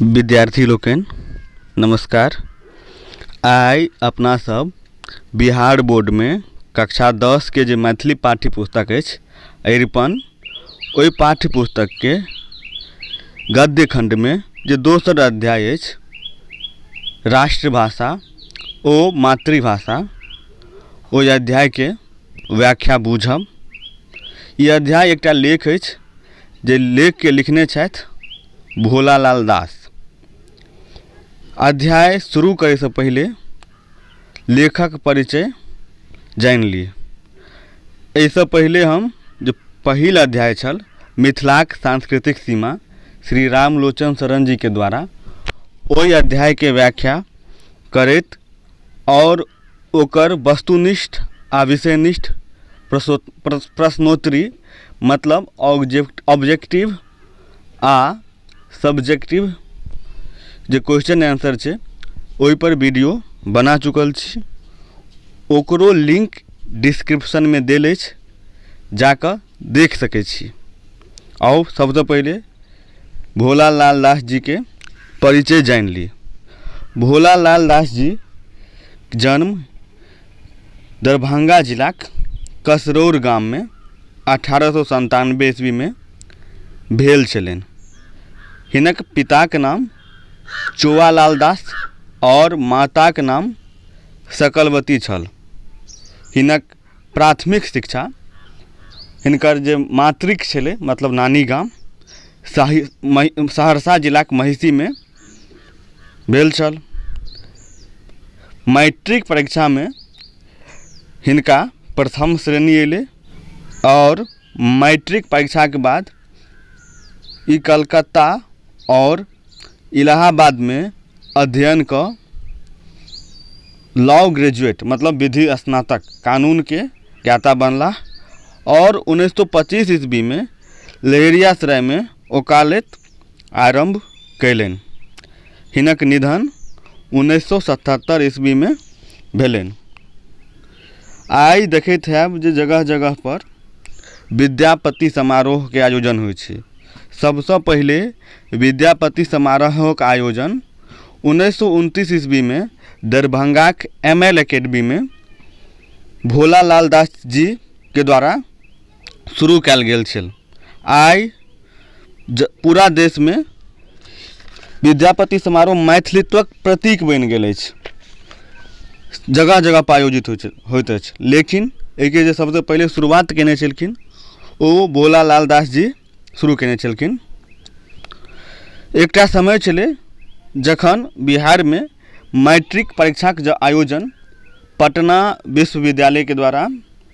विद्यार्थी लोकनि नमस्कार। आइ अपना सब बिहार बोर्डमे कक्षा 10के जे मैथिली पाठ्य पुस्तक अछि अरिपन, ओहि पाठ्य पुस्तकके गद्य खण्डमे जे दोसर अध्याय अछि राष्ट्रभाषा ओ मातृभाषा, ओहि अध्यायके व्याख्या बूझब। ई अध्याय एकटा लेख अछि जे लेखके लिखने छथि भोलालाल दास। अध्याय शुरू करैसँ पहिले लेखक परिचय जानि ली। एहिसँ पहिले हम जे पहिल अध्याय छल मिथिलाक सांस्कृतिक सीमा श्री रामलोचन शरण जीके द्वारा, ओहि अध्यायके व्याख्या करैत आओर ओकर वस्तुनिष्ठ आ विषयनिष्ठ प्रश्नोत्तरी मतलब ऑब्जेक्टिव आ सब्जेक्टिव जे क्वेश्चन आंसर छै ओहिपर वीडियो बना चुकल छी। ओकरो लिंक डिस्क्रिप्शनमे देल अछि, जाकऽ देख सकै छी। आउ सबसँ पहिले भोला लाल दास जीके परिचय जानि ली। भोला लाल दास जी जन्म दरभंगा जिलाक कसरौर गाममे 1897 ईस्वीमे भेल छलनि। हिनक पिताके नाम चोआलाल दास आओर माताके नाम सकलवती छल। हिनक प्राथमिक शिक्षा हिनकर जे मातृक छलै मतलब नानी गाम शाही सहरसा जिलाके महिषीमे भेल छल। मैट्रिक परीक्षामे हिनका प्रथम श्रेणी अयलै आओर मैट्रिक परीक्षाके बाद ई कलकत्ता आओर इलाहाबादमे अध्ययन कऽ लॉ ग्रेजुएट मतलब विधि स्नातक कानूनके ज्ञाता बनलाह आओर 1925 ईस्वीमे लहेरियासरायमे वकालति आरम्भ कयलनि। हिनक निधन 1977 ईस्वीमे भेलनि। आइ देखैत हैब जे जगह जगहपर विद्यापति समारोहके आयोजन होइ छै। सबसँ पहिले विद्यापति समारोहक आयोजन 1929 ईस्वीमे दरभंगाके एम एल एकेडमीमे भोला लाल दास जीके द्वारा शुरू कयल गेल छल। आइ पूरा देशमे विद्यापति समारोह मैथिलीत्वक प्रतीक बनि गेल अछि। जगह जगहपर आयोजित होइ छै होइत अछि, लेकिन एहिके जे सबसँ पहिले शुरुआत कयने छलखिन ओ भोला लाल दास जी शुरू कयने छलखिन। एकटा समय छलै जखन बिहारमे मैट्रिक परीक्षाके जे आयोजन पटना विश्वविद्यालयके द्वारा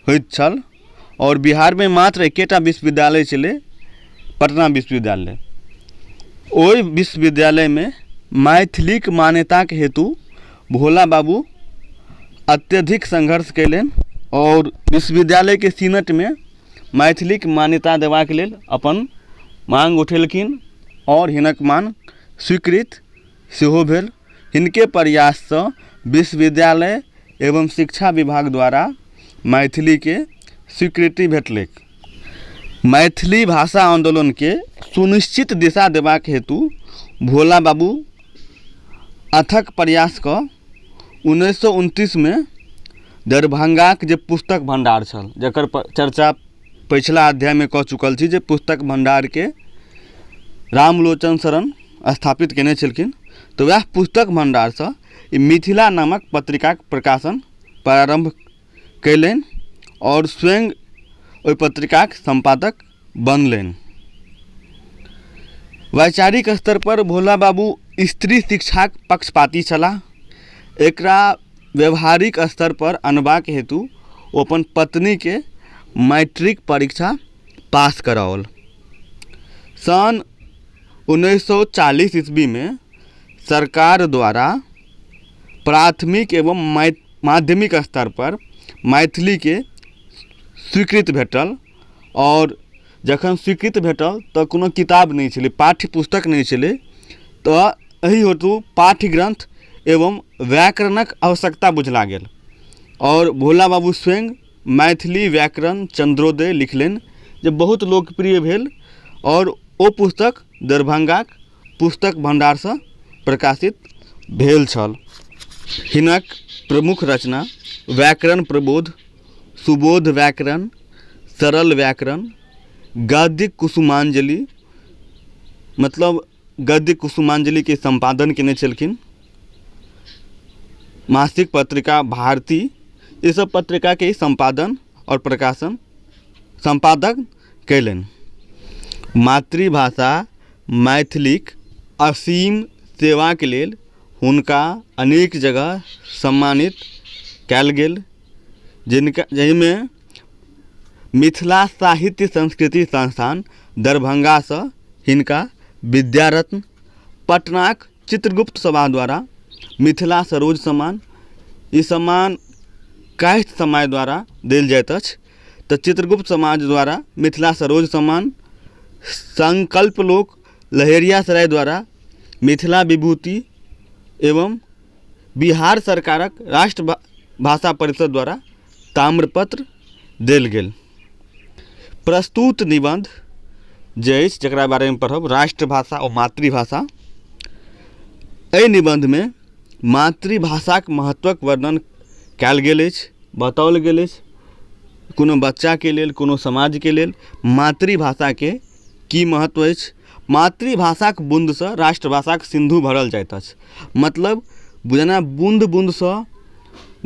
होइत छल आओर बिहारमे मात्र एकेटा विश्वविद्यालय छलै पटना विश्वविद्यालय। ओहि विश्वविद्यालयमे मैथिलीके मान्यताके हेतु भोला बाबू अत्यधिक संघर्ष कयलनि आओर विश्वविद्यालयके सीनेटमे मैथिलीके मान्यता देबाक लेल अपन माँग उठेलखिन आओर हिनक माँग स्वीकृत सेहो भेल। हिनके प्रयाससँ विश्वविद्यालय एवं शिक्षा विभाग द्वारा मैथिलीके स्वीकृति भेटलैक। मैथिली भाषा आन्दोलनके सुनिश्चित दिशा देबाक हेतु भोला बाबू अथक प्रयास कऽ 1929मे दरभंगाके जे पुस्तक भण्डार छल, जकर चर्चा पछिला अध्यायमे कऽ चुकल छी, जे पुस्तक भण्डारके रामलोचन शरण स्थापित कयने छलखिन, तऽ वएह पुस्तक भण्डारसँ ई मिथिला नामक पत्रिकाके प्रकाशन प्रारम्भ कयलनि आओर स्वयं ओहि पत्रिकाके सम्पादक बनलनि। वैचारिक स्तरपर भोला बाबू स्त्री शिक्षाके पक्षपाती छलाह। एकरा व्यवहारिक स्तरपर अनबाक हेतु ओ अपन पत्नीके मैट्रिक परीक्षा पास कराओल। सन 1940 ईस्वीमे सरकार द्वारा प्राथमिक एवं माध्यमिक स्तरपर मैथिलीके स्वीकृति भेटल आओर जखन स्वीकृति भेटल तऽ कोनो किताब नहि छलै, पाठ्य पुस्तक नहि छलै, तऽ एहि हेतु पाठ्य ग्रन्थ एवं व्याकरणक आवश्यकता बुझना गेल आओर भोला बाबू स्वयं मैथिली व्याकरण चन्द्रोदय लिखलनि जे बहुत लोकप्रिय भेल आओर ओ पुस्तक दरभंगाक पुस्तक भण्डारसँ प्रकाशित भेल छल। हिनक प्रमुख रचना व्याकरण प्रबोध, सुबोध व्याकरण, सरल व्याकरण, गद्य कुसुमाञ्जलि, मतलब गद्य कुसुमाञ्जलिके सम्पादन कयने छलखिन, मासिक पत्रिका भारती, ई सब पत्रिकाके सम्पादन आओर प्रकाशन सम्पादन कयलनि। मातृभाषा मैथिलीक असीम सेवाके लेल हुनका अनेक जगह सम्मानित कयल गेल, जिनका जाहिमे मिथिला साहित्य संस्कृति संस्थान दरभङ्गासँ हिनका विद्यारत्न, पटनाक चित्रगुप्त सभा द्वारा मिथिला सरोज सम्मान, ई सम्मान कायस्थ समाज द्वारा देल जाइत अछि, तऽ चित्रगुप्त समाज द्वारा मिथिला सरोज सम्मान, संकल्प लोक लहेरियासराय द्वारा मिथिला विभूति एवं बिहार सरकारक राष्ट्र भाषा परिषद द्वारा ताम्रपत्र देल गेल। प्रस्तुत निबन्ध जे अछि जकरा बारेमे पढ़ब, राष्ट्रभाषा ओ मातृभाषा, एहि निबन्धमे मातृभाषाक महत्वक वर्णन कयल गेल अछि, बताओल गेल अछि कोनो बच्चाके लेल, कोनो समाजके लेल मातृभाषाके की महत्व अछि। मातृभाषाक बून्दसँ राष्ट्रभाषाक सिन्धु भरल जाइत अछि, मतलब जेना बून्द बून्दसँ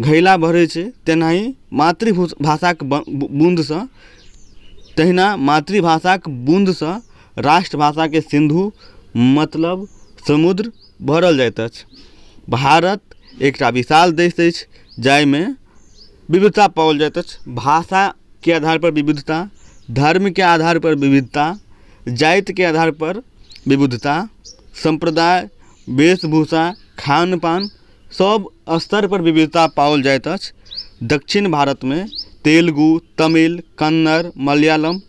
घैला भरै छै तेनाही मातृभाषाक बून्दसँ, तहिना मातृभाषाक बून्दसँ राष्ट्रभाषाके सिन्धु मतलब समुद्र भरल जाइत अछि। भारत एकटा विशाल देश अछि जाहिमे विविधता पाओल जाइत अछि, भाषाके आधारपर विविधता, धर्मके आधारपर विविधता, जातिके आधारपर विविधता, सम्प्रदाय, वेशभूषा, खान पान सब स्तरपर विविधता पाओल जाइत अछि। दक्षिण भारतमे तेलुगु, तमिल, कन्नड़, मलयालम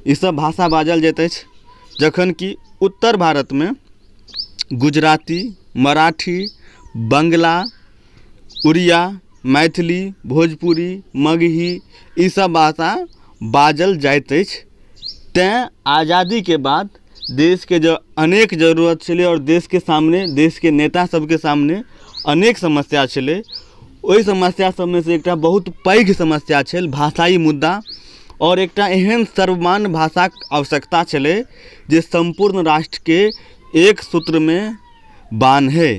ईसब भाषा बाजल जाइत अछि, जखन कि उत्तर भारतमे गुजराती, मराठी, बङ्गला, उड़िया, मैथिली, भोजपुरी, मगही ईसब भाषा बाजल जाइत अछि। तैँ आजादीके बाद देशके जे अनेक जरूरत छलै आओर देशके सामने, देशके नेता सबके सामने अनेक समस्या छलै, ओहि समस्या सबमे से एकटा बहुत पैघ समस्या छल भाषाइ मुद्दा, आओर एकटा एहन सर्वमान्य भाषाके आवश्यकता छलै जे सम्पूर्ण राष्ट्रके एक सूत्रमे बान्है।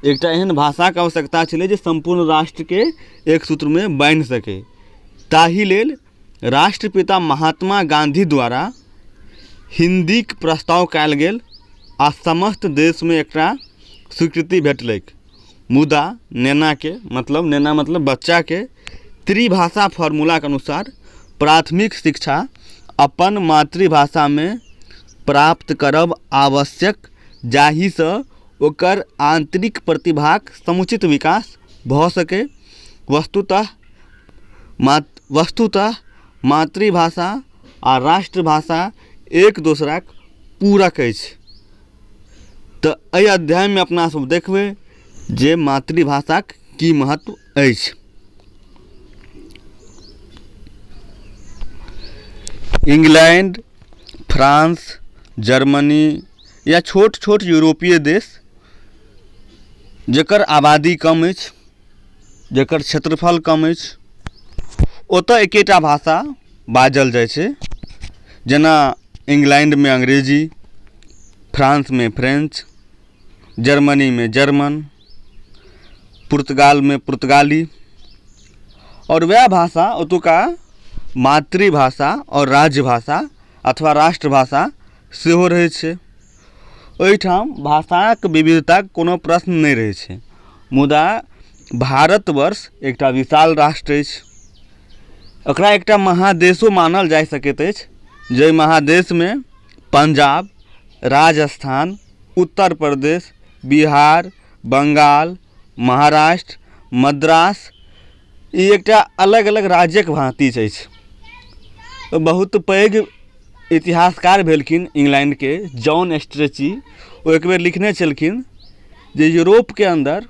एकटा एहन भाषाके आवश्यकता छलै जे सम्पूर्ण राष्ट्रके एक सूत्रमे बान्हि सकै। ताहि लेल राष्ट्रपिता महात्मा गाँधी द्वारा हिन्दीके प्रस्ताव कयल गेल आ समस्त देशमे एकरा स्वीकृति भेटलैक। मुदा नेनाके मतलब, नेना मतलब बच्चाके त्रिभाषा फॉर्मूलाके अनुसार प्राथमिक शिक्षा अपन मातृभाषामे प्राप्त करब आवश्यक, जाहिसँ ओकर आन्तरिक प्रतिभाक समुचित विकास भऽ सकै। वस्तुतः वस्तुतः मातृभाषा आ राष्ट्रभाषा एक दोसराक पूरक अछि। तऽ एहि अध्यायमे अपना सब देखबै जे मातृभाषाक की महत्व अछि। इंग्लैंड, फ्रांस, जर्मनी या छोट छोट यूरोपीय देश जकर आबादी कम अछि, जकर क्षेत्रफल कम अछि, ओतऽ एकेटा भाषा बाजल जाइ छै। जेना इंग्लैंडमे अंग्रेजी, फ्रांसमे फ्रेंच, जर्मनीमे जर्मन, पुर्तगालमे पुर्तगाली, आओर वएह भाषा ओतुका मातृभाषा आओर राज्यभाषा अथवा राष्ट्रभाषा सेहो रहै छै। ओहिठाम भाषाक विविधताके कोनो प्रश्न नहि रहै छै। मुदा भारतवर्ष एकटा विशाल राष्ट्र अछि, एकरा एकटा महादेशो मानल जा सकैत अछि, जाहि महादेशमे पंजाब, राजस्थान, उत्तर प्रदेश, बिहार, बङ्गाल, महाराष्ट्र, मद्रास ई एकटा अलग अलग राज्यक भाँति अछि। बहुत पैघ इतिहासकार भेलखिन इंग्लैंडके जॉन स्ट्रेची, ओ एक बेर लिखने छलखिन जे यूरोपके अन्दर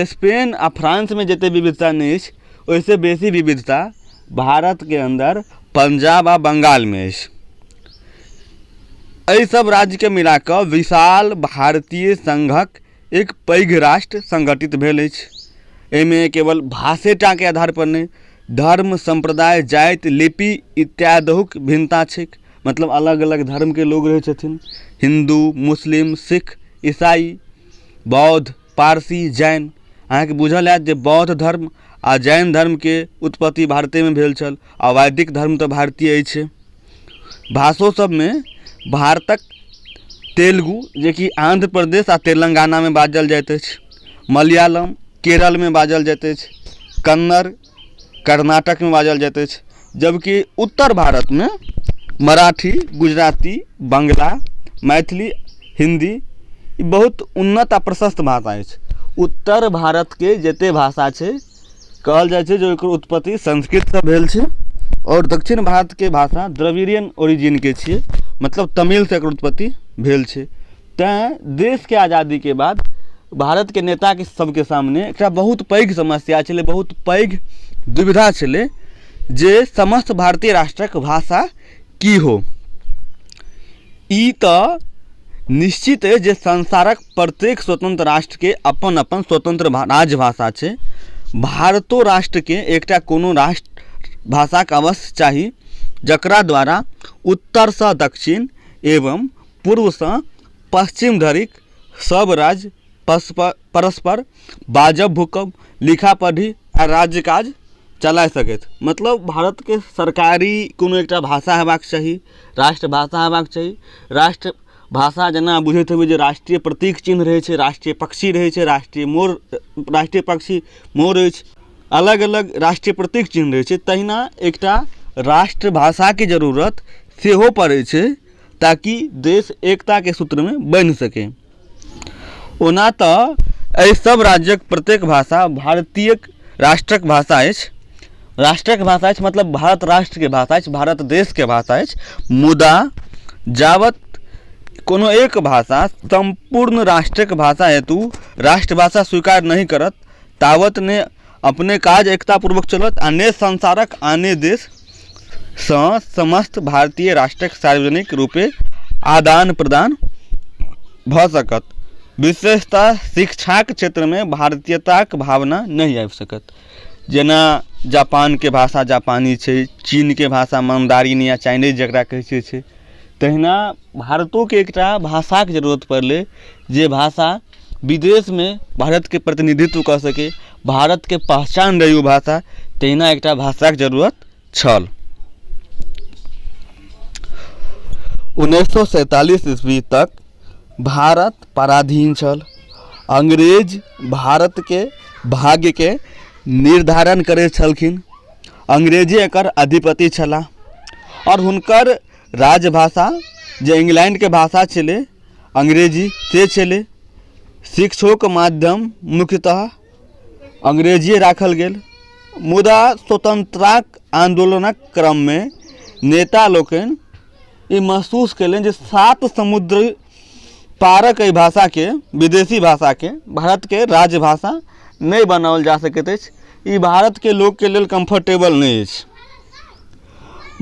स्पेन आ फ्रांसमे जतेक विविधता नहि अछि ओहिसँ बेसी विविधता भारतके अन्दर पंजाब आ बङ्गालमे अछि। एहि सब राज्यके मिलाकऽ विशाल भारतीय सङ्घक एक पैघ राष्ट्र सङ्गठित भेल अछि। एहिमे केवल भाषेटाके आधारपर नहि, धर्म, सम्प्रदाय, जाति, लिपि इत्यादिक भिन्नता छैक। मतलब अलग अलग धर्मके लोग रहै छथिन। हिन्दू, मुस्लिम, सिख, ईसाई, बौद्ध, पारसी, जैन। अहाँके बुझल होयत जे बौद्ध धर्म आ जैन धर्मके उत्पत्ति भारतेमे भेल छल आ वैदिक धर्म तऽ भारतीय अछि। भाषो सबमे भारतक तेलुगु, जेकि आन्ध्र प्रदेश आ तेलङ्गानामे बाजल जाइत अछि, मलयालम केरलमे बाजल जाइत अछि, कन्नड़ कर्नाटकमे बाजल जाइत अछि, जबकि उत्तर भारतमे मराठी, गुजराती, बङ्गला, मैथिली, हिन्दी ई बहुत उन्नत आ प्रशस्त भाषा अछि। उत्तर भारतके जतेक भाषा छै, कहल जाइ छै जे ओकर उत्पत्ति संस्कृतसँ भेल छै आओर दक्षिण भारतके भाषा द्रविड़ियन ओरिजिनके छियै, मतलब तमिलसँ एकर उत्पत्ति भेल छै। तैँ देशके आजादीके बाद भारतके नेताके सबके सामने एकटा बहुत पैघ समस्या छलै, बहुत पैघ दुविधा छलै जे समस्त भारतीय राष्ट्रक भाषा की हो। ई तऽ निश्चित अछि जे संसारक प्रत्येक स्वतन्त्र राष्ट्रके अपन अपन स्वतन्त्र राजभाषा छै। भारतो राष्ट्रके एकटा कोनो राष्ट्र भाषाके अवश्य चाही, जकरा द्वारा उत्तरसँ दक्षिण एवं पूर्वसँ पश्चिम धरिक सब राज्य परस्पर बाजब भूकब, लिखा पढ़ी आ राज्य काज चला सकथि। मतलब भारतके सरकारी कोनो एकटा भाषा हेबाक चाही, राष्ट्रभाषा हेबाक चाही। राष्ट्रभाषा जेना बुझैत हेबै जे राष्ट्रीय प्रतीक चिन्ह रहै छै, राष्ट्रीय पक्षी रहै छै, राष्ट्रीय मोर, राष्ट्रीय पक्षी मोर अछि, अलग अलग राष्ट्रीय प्रतीक चिन्ह रहै छै, तहिना एकटा राष्ट्रभाषाके जरूरत सेहो पड़ै छै ताकि देश एकताके सूत्रमे बन्हि सकै। ओना तऽ एहि सब राज्यक प्रत्येक भाषा भारतीय राष्ट्रक भाषा अछि, राष्ट्रक भाषा अछि, मतलब भारत राष्ट्रके भाषा अछि, भारत देशके भाषा अछि, मुदा जाबत कोनो एक भाषा सम्पूर्ण राष्ट्रक भाषा हेतु राष्ट्रभाषा स्वीकार नहि करत, ताबत ने अपने काज एकतापूर्वक चलत आ ने संसारक आने देशसँ समस्त भारतीय राष्ट्रक सार्वजनिक रूपे आदान प्रदान भऽ सकत। विशेषतः शिक्षाक क्षेत्रमे भारतीयताक भावना नहि आबि सकत। जेना जापानके भाषा जापानी छै, चीनके भाषा मन्दारिन या चाइनीज जकरा कहै छै छै, तहिना भारतोके एकटा भाषाके जरूरत पड़लै जे भाषा विदेशमे भारतके प्रतिनिधित्व कऽ सकै, भारतके पहचान रहै ओ भाषा, तहिना एकटा भाषाके जरूरत छल। 1947 ईस्वी तक भारत पराधीन छल। अंग्रेज भारतके भाग्यके निर्धारण करै छलखिन। अंग्रेजे एकर अधिपति छलाह आओर हुनकर राजभाषा जे इंग्लैंडके भाषा छलै अंग्रेजी से छलै। शिक्षोके माध्यम मुख्यतः अंग्रेजिए राखल गेल, मुदा स्वतन्त्रताक आन्दोलनक क्रममे नेता लोकनि ई महसूस कयलनि जे सात समुद्र पारक एहि भाषाके, विदेशी भाषाके भारतके राजभाषा नहि बनाओल जा सकैत अछि। ई भारतके लोकके लेल कम्फर्टेबल नहि अछि।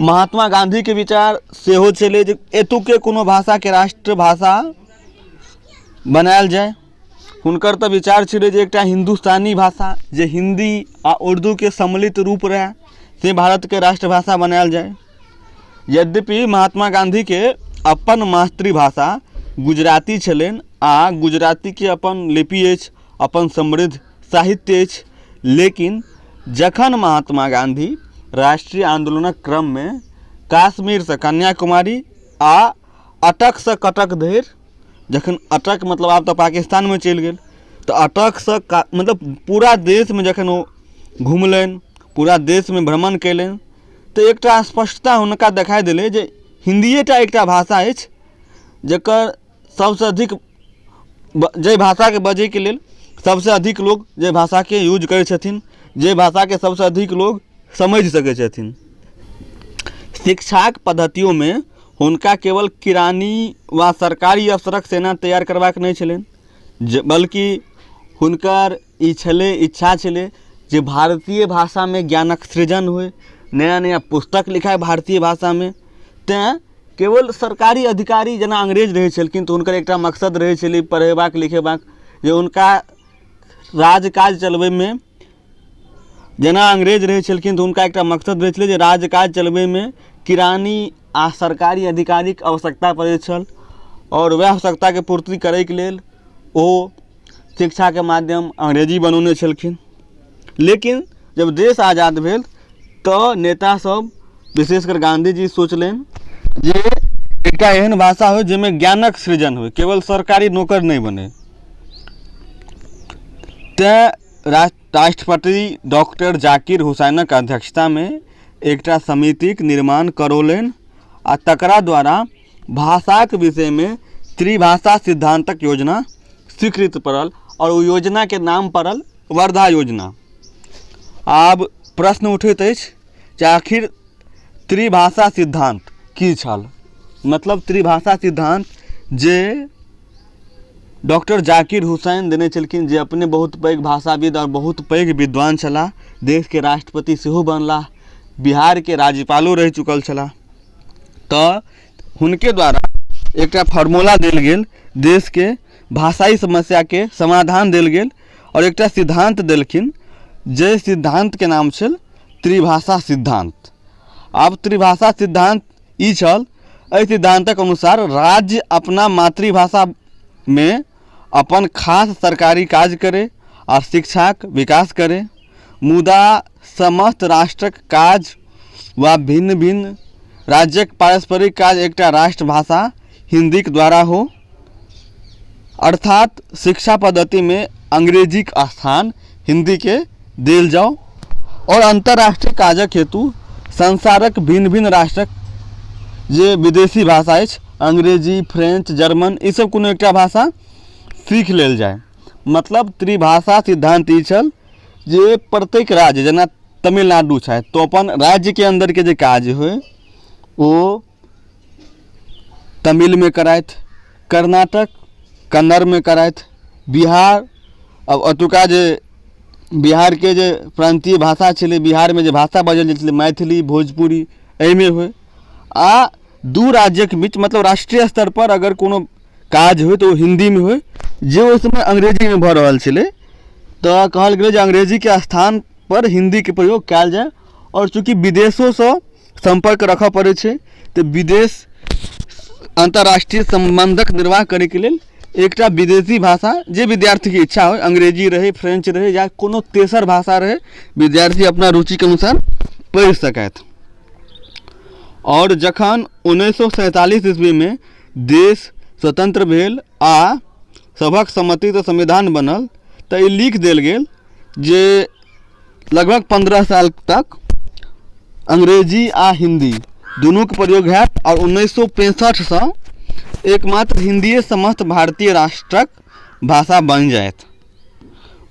महात्मा गाँधीके विचार सेहो छलै जे एतुके कोनो भाषाके राष्ट्रभाषा बनायल जाय। हुनकर तऽ विचार छलै जे एकटा हिन्दुस्तानी भाषा जे हिन्दी आ उर्दूके सम्मिलित रूप रहए से भारतके राष्ट्रभाषा बनायल जाय। यद्यपि महात्मा गाँधीके अपन मातृभाषा गुजराती छलनि आ गुजरातीके अपन लिपि अछि, अपन समृद्ध साहित्य अछि, लेकिन जखन महात्मा गाँधी राष्ट्रीय आन्दोलनक क्रममे काश्मीरसँ कन्याकुमारी आ अटकसँ कटक धरि, जखन अटक मतलब आब तऽ पाकिस्तानमे चलि गेल, तऽ अटकसँ मतलब पूरा देशमे जखन ओ घुमलनि, पूरा देशमे भ्रमण कयलनि, तऽ एकटा स्पष्टता हुनका देखाइ देलै जे हिन्दिये टा एकटा भाषा अछि जकर सबसँ अधिक जाहि भाषाके बजैके लेल सबसँ अधिक लोक जाहि भाषाके यूज करै छथिन, जाहि भाषाके सबसँ अधिक लोक समझि सकै छथिन। शिक्षाक पद्धतियोमे हुनका केवल किरानी वा सरकारी अफसरक सेना तैयार करबाक नहि छलनि, बल्कि हुनकर ई छलै, इच्छा छलै जे भारतीय भाषामे ज्ञानक सृजन होइ, नया नया पुस्तक लिखाइ भारतीय भाषामे। तैँ केवल सरकारी अधिकारी जेना अंग्रेज रहै छलखिन तऽ हुनकर एकटा मकसद रहै छलै पढ़ेबाक लिखेबाक जे हुनका राजकाज चलबैमे जेना अंग्रेज रहै छलखिन तऽ हुनका एकटा मकसद रहै छलै जे राजकाज चलबैमे किरानी आ सरकारी अधिकारीके आवश्यकता पड़ै छल आओर वएह आवश्यकताके पूर्ति करैके लेल ओ शिक्षाके माध्यम अंग्रेजी बनौने छलखिन। लेकिन जब देश आजाद भेल तऽ नेता सब विशेषकर गाँधी जी सोचलनि जे एकटा एहन भाषा होइ जाहिमे ज्ञानक सृजन होइ, केवल सरकारी नौकर नहि बनै। तैँ राष्ट्रपति डॉक्टर जाकिर हुसैनक अध्यक्षतामे एकटा समितिक निर्माण करौलनि आ तकरा द्वारा भाषाक विषयमे त्रिभाषा सिद्धान्तक योजना स्वीकृत पड़ल आओर ओ योजनाके नाम पड़ल वर्धा योजना। आब प्रश्न उठैत अछि जे आखिर त्रिभाषा सिद्धान्त की छल? मतलब त्रिभाषा सिद्धान्त जे डॉक्टर जाकिर हुसैन देने छलखिन, जे अपने बहुत पैघ भाषाविद आओर बहुत पैघ विद्वान छलाह, देशके राष्ट्रपति सेहो बनलाह, बिहारके राज्यपालो रहि चुकल छलाह, तऽ हुनके द्वारा एकटा फॉर्मूला देल गेल, देशके भाषाइ समस्याके समाधान देल गेल आओर एकटा सिद्धान्त देलखिन, जाहि सिद्धान्तके नाम छल त्रिभाषा सिद्धान्त। आब त्रिभाषा सिद्धान्त ई छल, एहि सिद्धान्तक अनुसार राज्य अपना मातृभाषामे अपन खास सरकारी काज करै आओर शिक्षाक विकास करै, मुदा समस्त राष्ट्रक काज वा भिन्न भिन्न राज्यक पारस्परिक काज एकटा राष्ट्रभाषा हिन्दीक द्वारा हो। अर्थात शिक्षा पद्धतिमे अंग्रेजीक स्थान हिन्दीके देल जाउ आओर अन्तर्राष्ट्रीय काजक हेतु संसारक भिन्न भिन्न राष्ट्रक जे विदेशी भाषा अछि, अंग्रेजी, फ्रेंच, जर्मन, ईसब कोनो एकटा भाषा सीख लेल जाय। मतलब त्रिभाषा सिद्धान्त ई छल जे प्रत्येक राज्य, जेना तमिलनाडु छथि तऽ अपन राज्यके अन्दरके जे काज होइ ओ तमिलमे करथि, कर्नाटक कन्नड़मे करथि, बिहार आब ओतुका जे बिहारके जे प्रान्तीय भाषा छलै, बिहारमे जे भाषा बाजल जाइ छलै मैथिली, भोजपुरी, एहिमे होइ आ दू राज्यके बीच मतलब राष्ट्रीय स्तरपर अगर कोनो काज होइ तऽ ओ हिन्दीमे होइ, जे ओहि समय अंग्रेजीमे भऽ रहल छलै। तऽ कहल गेलै जे अंग्रेजीके स्थानपर हिन्दीके प्रयोग कयल जाय आओर चूँकि विदेशोसँ सम्पर्क राखऽ पड़ै छै तऽ विदेश अन्तर्राष्ट्रीय सम्बन्धक निर्वाह करैके लेल एकटा विदेशी भाषा जे विद्यार्थीके इच्छा होइ, अंग्रेजी रहै, फ्रेंच रहै या कोनो तेसर भाषा रहै, विद्यार्थी अपना रुचिके अनुसार पढ़ि सकथि। आओर जखन 1947 ईस्वीमे देश स्वतन्त्र भेल आ सभक सम्मतिसँ संविधान बनल तऽ ई लिख देल गेल जे लगभग 15 साल तक अंग्रेजी आ हिन्दी दुनूके प्रयोग हैत आओर 1965सँ एकमात्र हिन्दिए समस्त भारतीय राष्ट्रक भाषा बनि जायत।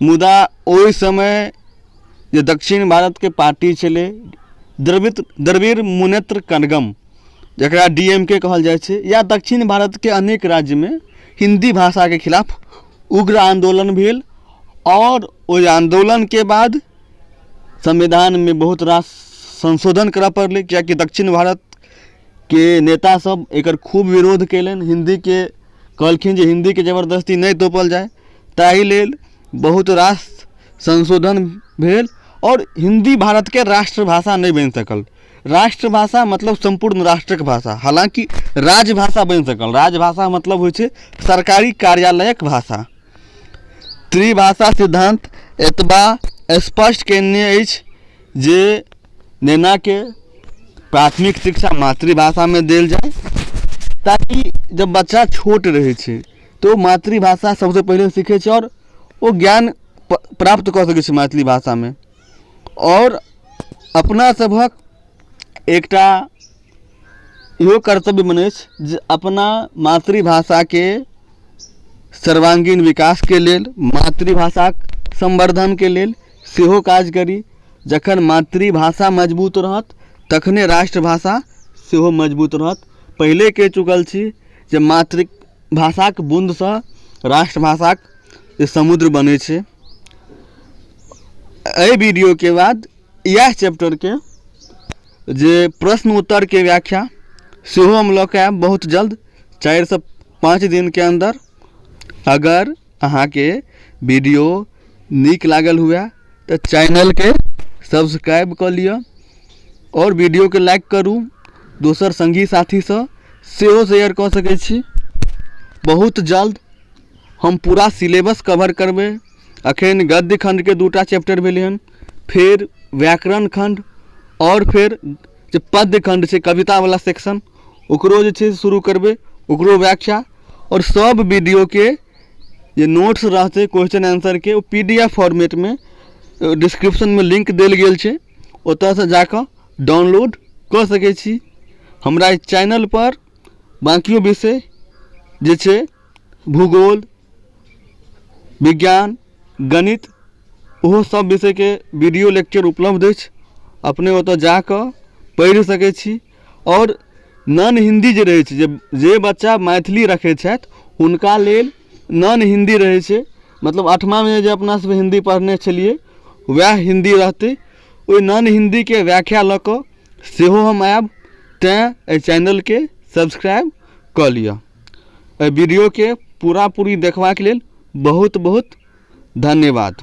मुदा ओहि समय जे दक्षिण भारतके पार्टी छलै द्रविड़ मुनेत्र कनगम, जकरा डी एम के कहल जाइ छै, या दक्षिण भारतके अनेक राज्यमे हिन्दी भाषाके खिलाफ उग्र आन्दोलन भेल आओर ओहि आन्दोलनके बाद संविधानमे बहुत रास संशोधन करऽ पड़लै, किएकि दक्षिण भारतके नेता सब एकर खूब विरोध कयलनि, हिन्दीके कहलखिन जे हिन्दीके जबरदस्ती नहि थोपल जाय, ताहि लेल बहुत रास संशोधन भेल आओर हिन्दी भारतके राष्ट्रभाषा नहि बनि सकल। राष्ट्रभाषा मतलब सम्पूर्ण राष्ट्रक भाषा, हालाँकि राजभाषा बनि सकल। राजभाषा मतलब होइ छै सरकारी कार्यालयक भाषा। त्रिभाषा सिद्धान्त एतबा स्पष्ट कयने अछि जे नेनाके प्राथमिक शिक्षा मातृभाषामे देल जाय, ताकि जब बच्चा छोट रहै छै तऽ ओ मातृभाषा सबसँ पहिले सीखै छै आओर ओ ज्ञान प्राप्त कऽ सकै छै मैथिली भाषामे। आओर अपना सभक एकटा इहो कर्तव्य बनै छै जे अपना मातृभाषाके सर्वांगीण विकासके लेल, मातृभाषाक संवर्धनके लेल सेहो काज करी। जखन मातृभाषा मजबूत रहत तखने राष्ट्रभाषा सेहो मजबूत रहत। पहिले कहि चुकल छी जे मातृभाषाक बून्दसँ राष्ट्रभाषाक समुद्र बनै छै। एहि वीडियोके बाद इएह चैप्टरके जे प्रश्न उत्तरके व्याख्या सेहो हम लऽ कऽ आयब बहुत जल्द 4सँ 5 दिनके अन्दर। अगर अहाँके वीडियो नीक लागल हुए तऽ चैनलके सब्सक्राइब कऽ लिअ आओर वीडियोके लाइक करू, दोसर सङ्गी साथीसँ सेहो शेयर कऽ सकै छी। बहुत जल्द हम पूरा सिलेबस कवर करबै। अखन गद्य खण्डके 2टा चैप्टर भेलै हन, फेर व्याकरण खण्ड आओर फेर जे पद्य खण्ड छै कवितावला सेक्शन, ओकरो जे छै शुरू करबै, ओकरो व्याख्या आओर सब वीडियोके जे नोट्स रहतै क्वेश्चन आंसरके ओ पी डी एफ फॉर्मेटमे डिस्क्रिप्शनमे लिंक देल गेल छै, ओतऽसँ जाकऽ डाउनलोड कऽ सकै छी। हमरा एहि चैनलपर बाँकियो विषय जे छै भूगोल, विज्ञान, गणित, ओहो सब विषयके वीडियो लेक्चर उपलब्ध अछि। अपने ओतऽ जाकऽ पढ़ि सकै छी। आओर नॉन हिन्दी जे रहै छै, जे बच्चा मैथिली रखै छथि हुनका लेल नॉन हिन्दी रहै छै, मतलब 8मामे जे अपना सब हिन्दी पढ़ने छलियै वएह हिन्दी रहतै। ओहि नॉन हिन्दीके व्याख्या लऽ कऽ सेहो हम आयब, तेँ एहि चैनलके सब्सक्राइब कऽ लिअ। एहि वीडियोके पूरा पूरी देखबाक लेल बहुत बहुत धन्यवाद।